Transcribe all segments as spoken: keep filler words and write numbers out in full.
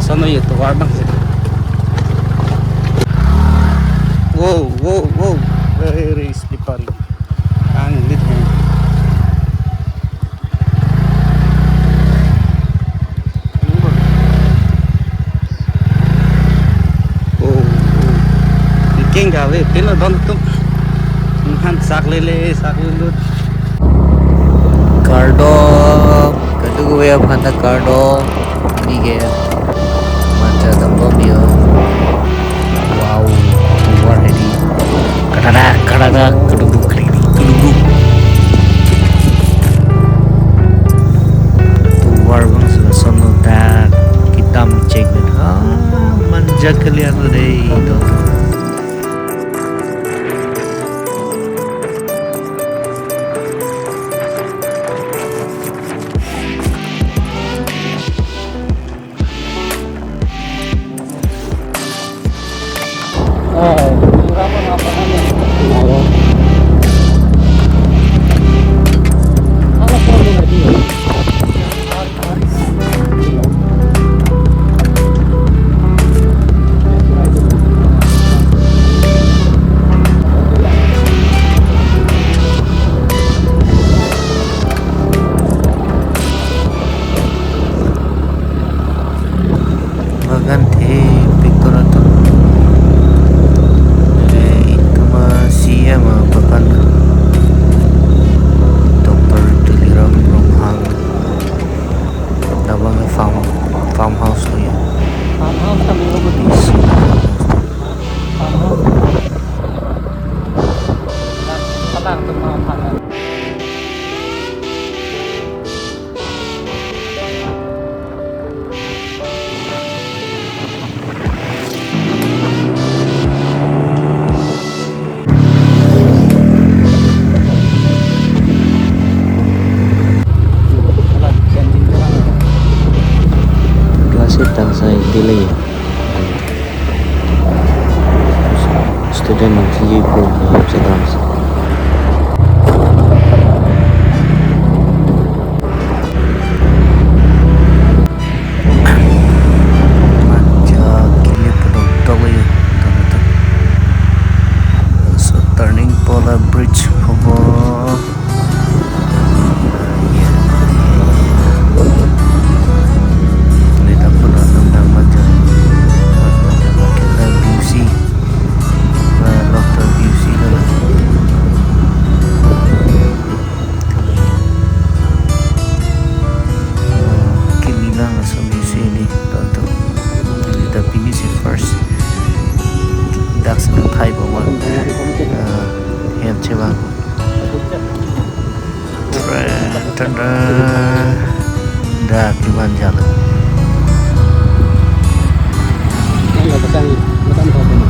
Sono ye tovar abang si. Wow, wow, wow. Very slippery. Ang lit hai. Oh, oh. Iking gawe, pino don tum. Inghan sak lele, sak lulut. Kardom, kadokave aphan ta kardom. Neli ke Manja dambom yo. Wow, tovar hedi. Kadadak, kadadak, keduduk, keduduk, keduduk. Tovar abang si lason lo dak, kedam chek pen. Ah, Manja kalian lo dei, to. Bagan thepik tora to. Eh, itum a C M a bagan. Doctor Tuliram Ronghang. Labang farm, farmhouse lo ya. Farmhouse kami lo. Isi farmhouse. Farmhouse. Patang tu ma farmhouse. Class eight tang sai delay. Student nangji po sedang. Manja kili pedok tok ya, tok tok. So turning pola bridge popo. Neta pun alam dang Manja. Manja makin dang B U C. Nah, doktor B U C lo. Kini lang laso B U C hedi, doktor. Neta pini si first. Dak si thai bawa. Ah, hem chewang. Tren, tren, tren. Dak di Manja lo. Yang nggak pasang, bukan problem.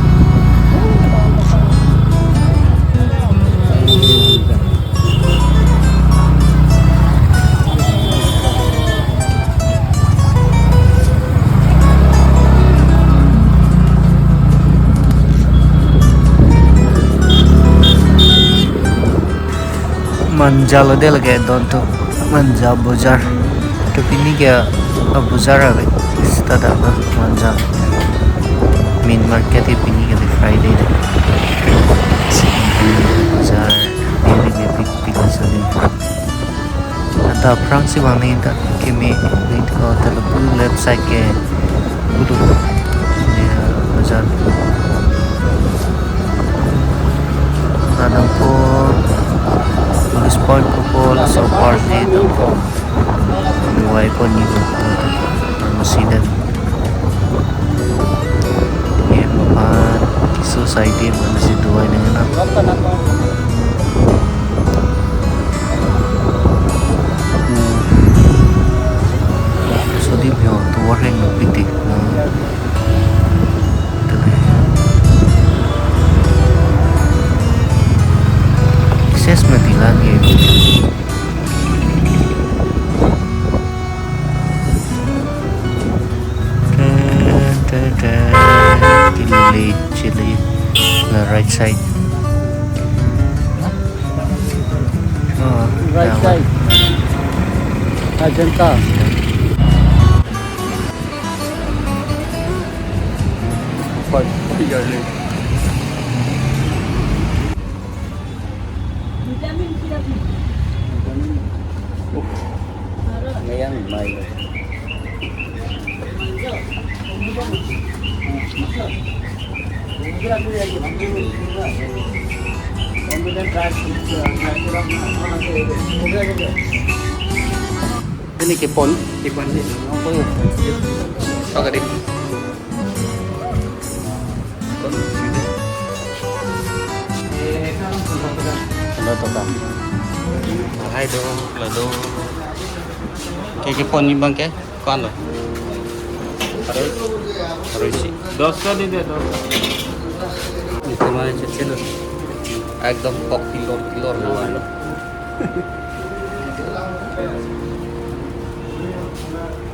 Manja lo de lake don to, Manja Bazar. To pini ke, ah, bazar ave. Seta dak na Manja main market ke pini ke Friday de. Bazar, daily basic, basic selling. Anta aphrang si vang nangji ta keme, ko ta lapu left side ke kudu, ya, bazar. Kadang po police point ko po laso park si tangpo. Duai po ni ko, masih dan. Ye, mapan keso side ma si duai nang na. Hmm. So di bhyo to warning no pitik na. Ses mati lagi. Chili, chili. Na right side. Oh, right side. Ajanta. Pag-, pag-, Vitamin, vitamin. Ngayon, may. Ini kepon. Kepon ni. Apa ya? Apa tadi? Ano to ka? Lahai do, lado. Ke kepon ni bang ke? Ko-an lo? Haroi, haroi isi. দশটা দিন দে, দশটা। Ito mane chechelo. Ekdom kok tilor tilor lo.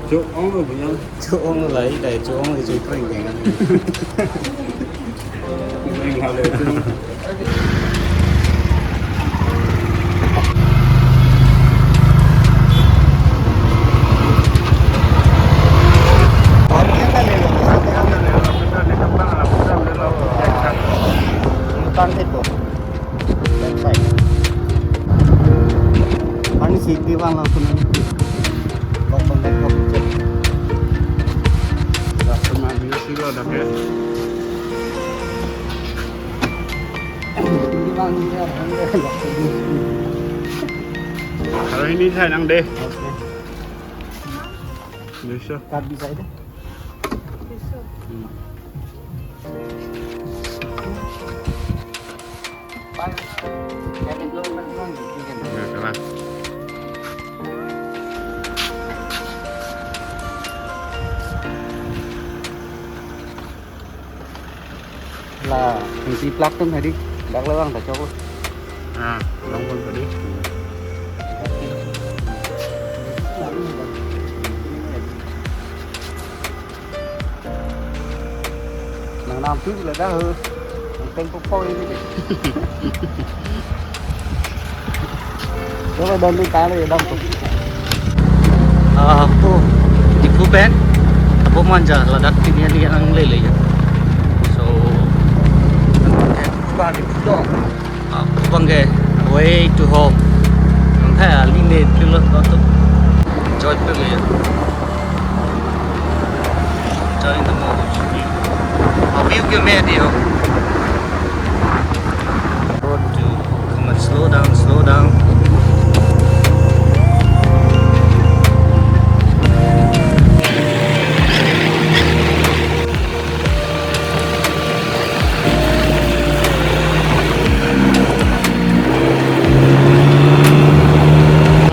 Cho-ong lo punya. Cho-ong lo lai, lai cho-ong lo, cho-ong lo. Ani siti bang langsung. Kok kontak kok cek. Langsung maju sih lo dah ya. Kalau ini saya nang deh. Oke. Bisa. Kan bisa itu. Bisa. Hmm. Ya, salah. La, isi plak tum tadi, dak lewang ta chok. Ah, long pon tadi. Nang nam tu la dah. Nang teng pok pok ini. Coba dan lu tahu ya dong tuh. Ah, apo, Diphu pen, apo manja ladak pini ani ang lele ya. So, ba Diphu dong. Ah, bang ke, way to home. Ang kaya line dilo to. Enjoy to le. Enjoy the moment. Avi ke me dio. Road to, come on, slow down, slow down.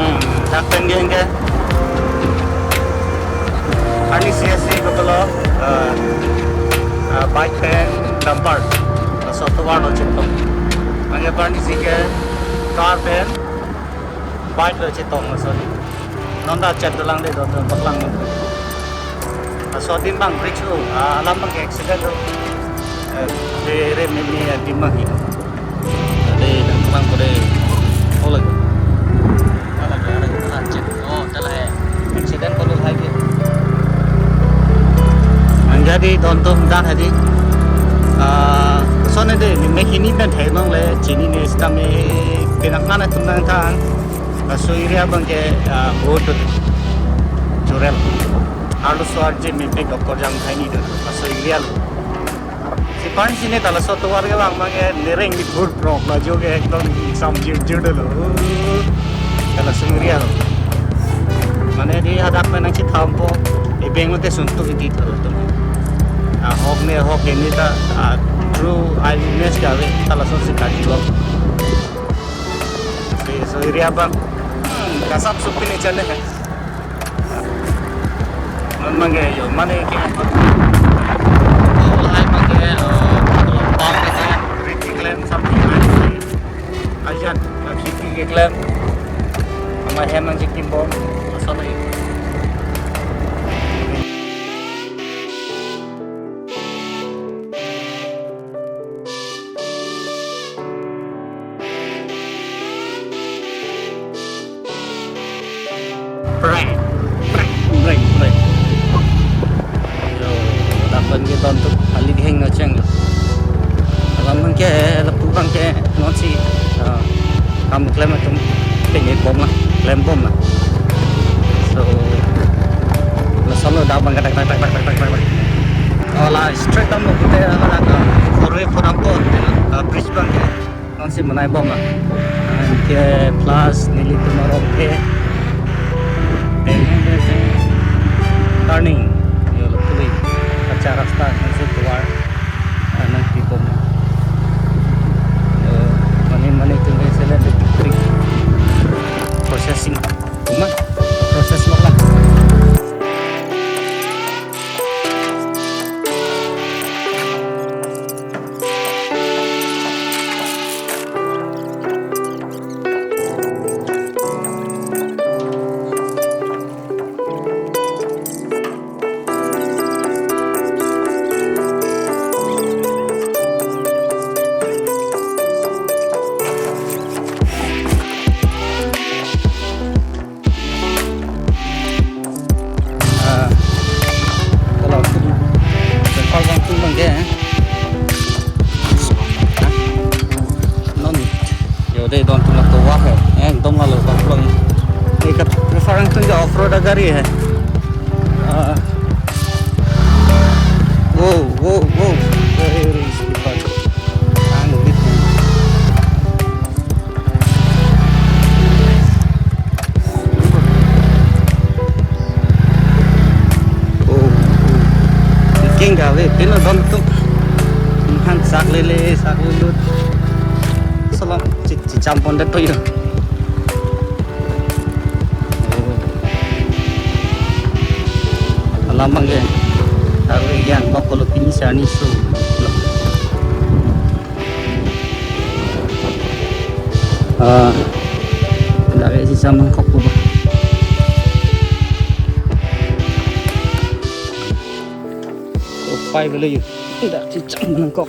Hmm, dak pen ke, arni C S C ko lo, eh, eh, bike pen dumper, laso tovar lo chetong. Anke arni C S C ke car pen bike lo chetong laso ni. Non ta chet dolang de do, do paklang non. Laso adim bang brake shoe, ah, alam bang ke accident do. Eh, re, re, me, me, adim bang hi. Ade, nang bang ko de. Oh, lagi. Ah, lagi, lagi, ah, chet. Oh, telah, eh. Accident ko lo hai ke. Anjadi don to dak hadi. Ah, lason ne de, ne me hini pen thai nong le, chini ne sita me penak nana tum nang thang. Laso area bang ke, ah, road to. Jurel. Arloso arje me pe doktor jam thai ni do. Laso area lo. Si pan sini ta laso tovar ke bang bang ke nereng di bur prok la jo ke ekdom sam jir jir dolo. Kala sungria lo. Mane di hadak menang si thampo. E beng te suntu iti thalo tum. Ah, hok ne hok ini ta, ah, true eyewitness ka ave ta laso si kaji lo. Si so area bang. Hmm, kasap supini chale hai. Non mangke yo, mane ke. Lahai mangke, eh, pam ke, riti klem something like. Ajan, na siti ke klem. Ama hem nang chikim bom, asal lagi. Brake, brake, brake, brake. Yo, lapen ke ton tu kali di Nang cheng lo. Alam abang ke, lapu abang ke, non si, ah, kam klem atum, pini bom la, klem bom la. So, lason lo dak abang ke dak, dak, dak. Oh, la straight damlo pute, ala dak, ah, four way four dampo, ah, bridge abang ke. Non si menai bom la. Anke plus nelitum arong ke. Turning. Yo, lapu le. Kacha rasta, non si tovar. Anang pi bom la. Yo, mane, mane tum ke sele tu krik. Processing. Cuma proses lo la. Ah, kalau aku di, kalau aku bang ke, eh. Hah? Non. Yo, dei don atum la tovar hai. Eh, dong la lo bang pulang. Ye ka prefer atum ke off-road gari hai. Ah. Wow, wow, wow. Very, very slippery. Ang bit. Oh, king kave, pino don atum. Han sak lele, sak lele. Salam, chi, chicham pon det to yo. Oh. Alam abang ke. Aru yang bak kolo pini sani so. Ah, dak ke chicham nangkok pu ba. Upai beli yo. Dak chicham nangkok.